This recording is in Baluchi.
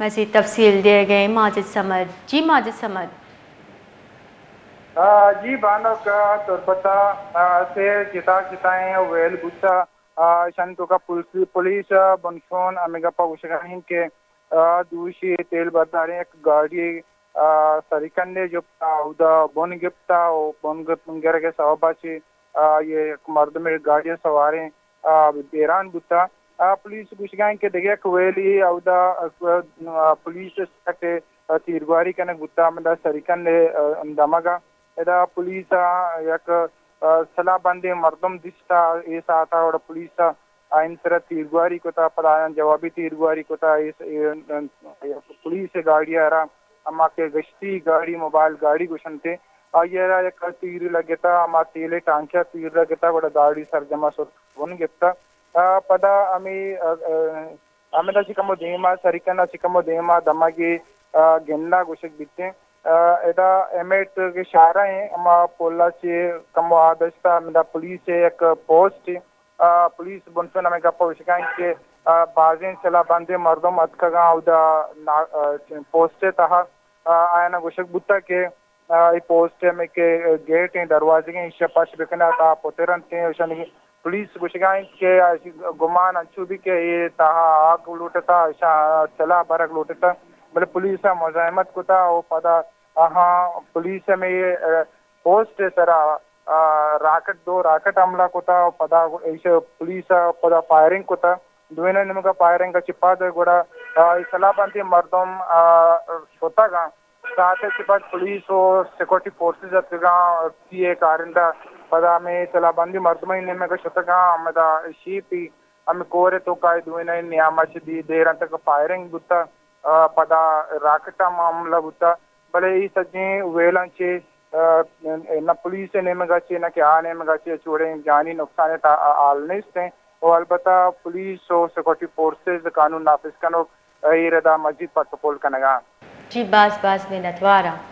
مزید تفصیل دیگ ءَ ایں ماجد صمد۔ جی ماجد صمد۔ آ، جی بانک، آ، تربت ءَ، آ، سے جتا جتائیں ویل بوت، آ، اشانی توکا پولیس، پولیس، آ، بنشون ہمے گپ ءَ گوشگ ءَ انت کہ، آ، دوشی تیل برداریں یک گاڑی، آ، سریکندے جپت ءَ اودا بن گپت ءَ و بن گرگ ءِ سوب ءَ چہ، آ، یہ یک مردمے گاڑی ءَ سواریں، آ، بیران بوت ءَ۔ آ، پولیس گوشگ ءَ انت کہ دگہ یک ویلی اودا، آ، پولیس ءِ سک ءَ تیرگواری کنگ بوت ءَ ہمدا سریکند ءِ، آ، دمگ ءَ۔ ادا پولیس ءَ یک، آ، سلاہ بندیں مردم دیست ءَ اے ساعت ءَ، گڑا پولیس ءَ آیانی سرا تیرگواری کت ءَ، پدا آیاں جوابی تیرگواری کت ءَ، اے، اے، پولیس ءِ گاڑی ءَ را ہما کہ گشتی گاڑی، موبائل گاڑی گوشنت، آئی ءَ را یک تیر لگت ءَ، ہما تیل ءِ ٹانکے ءَ تیر لگت ءَ، گڑا گاڑی سرجم ءَ سوت بن گپت ءَ۔ آ، پدا ہمے، آ، آ، ہمدا چہ کمو دیم ءَ، سریکند ءَ چہ کمو دیم ءَ دمگے، آ، گندا گوشگ بیت ایں۔ آ، ادا ایم ایٹ کہ شارہ ایں، ہما پل ءَ چہ کمو آ دشت ءَ ہمدا پولیس ءِ یک پوسٹ، آ، پولیس بنشون ہمے گپ ءَ گوشگ ءَ انت کہ، آ، بازیں سلاہ بندیں مردم اتکگ اَنت اودا نا-، آ، پوسٹ ءِ تہا، آ، آیاں گوشگ بوتگ کہ، آ، اے پوسٹ ءِ ہمے کہ گیٹ ایں، دروازگ ایں، ایشی ءَ پچ بکن ات، آ پتر اَنت ایں، ایشانی پولیس گوشگ ءَ انت کہ، آ، گمان انچو بیت کہ اے تہا آگ لوٹتا، ایشاں سلاہ برگ لوٹتا، بلے پولیس ءَ مزاحمت کتا و پدا آہاں پولیس ءِ ہمے، آ، پوسٹ ءِ سرا، آ، راکٹ، دو راکٹ حملہ کتا و پدا ایش پولیس ءَ پدا فائرنگ کتا۔ دوئینانی نیمگ ءَ فائرنگ ءَ چہ پد گڑا، آ، اے سلاہ بندیں مردم، آ، شتگ اَنت۔ ساعتے چہ پد پولیس و سیکورٹی فورسز اتکگ اَنت، سی اے کارندہ پدا ہمے سلاہ بندیں مردمانی نیمگ ءَ شتگ اَنت، ہمدا شیپی ہمے کور ءِ توکا اے دوئینانی نیام ءَ چہ دی-، دیر اَنت کہ فائرنگ بوتا، آ، پدا راکٹ ءَ ہم حملہ بوتا، بلے اے سجیں ویلاں چہ، آ، نہ پولیس ءِ نیمگ ءَ چہ نہ کہ آ نیمگ ءَ چہ چوڑیں جانی نقصان ءِ تا-، حال نیست ایں و البتہ پولیس و سیکورٹی فورسز، قانون نافذ کنوک، اے ردا مزید پٹ و پول کنگ ءَ اَنت۔ جی، باز باز منتوار آں۔